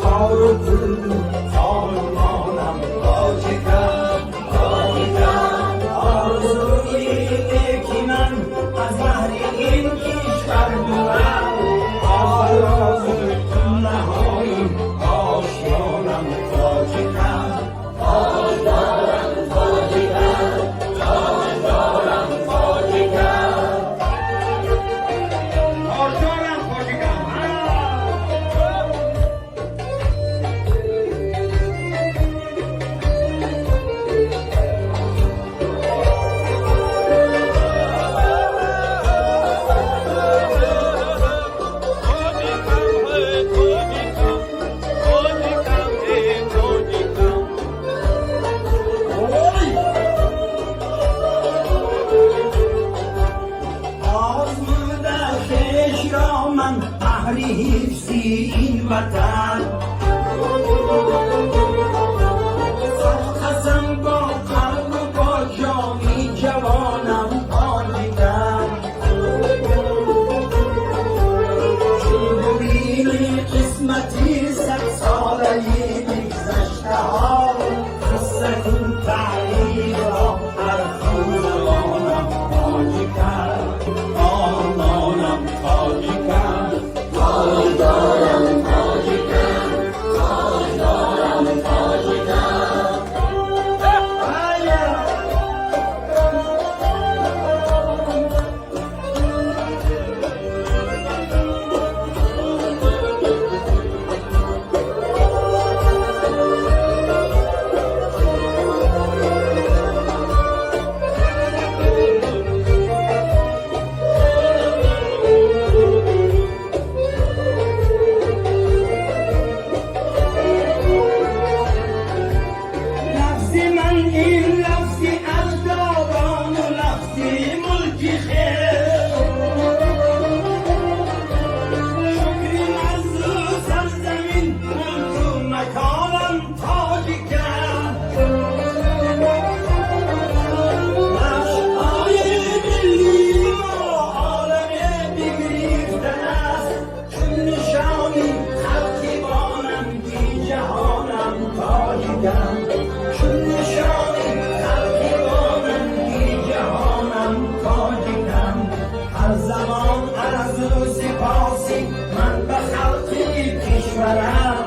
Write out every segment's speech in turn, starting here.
тору пуд, хонумонам тоҷикам, тоҷикам. Орзуи неки ман аз баҳри ин кишвар бувад, то фарозу қуллаҳои ошёнам тоҷикам. Тоҷ дорам тоҷикам, тоҷ дорам тоҷикам. Тоҷ дорам тоҷикам. Тоҷикам, ҳей, тоҷикам, тоҷикам, ҳей, тоҷикам. Ой! Озмуда хешро ман баҳри ҳифзи ин ватан, сад қасам бо қалбу бо ҷони ҷавонам тоҷикам. Чун бубини қисмати садсолаи бигзаштаҳо, қисса кун таърихро ҳарфу забонам тоҷикам, ормонам тоҷикам. Тоҷ дорам тоҷикам, тоҷ дорам тоҷикам. Ая! Лафзи ман ин лафзи аҷдодону лафзи мулки хеш, шукри марзу сарзамин, мулку маконам тоҷикам. Нақшҳои миллии мо оламе бигирифтан аст, чун нишони халқи бонанги ҷаҳонам тоҷикам, чун нишони халқи бонанги ҷаҳонам тоҷикам. Ҳар замон арзу сипоси ман ба халқи кишварам,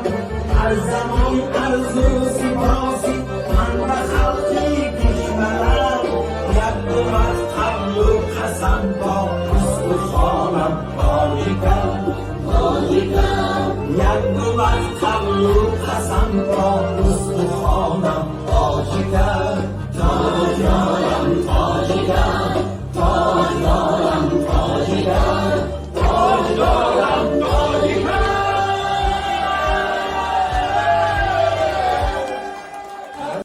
ҳар замон арзу сипоси ман ба халқи кишварам. Як бувад қавлу қасам бо устухонам тоҷикам, тоҷикам. Як бувад қавлу қасам бо.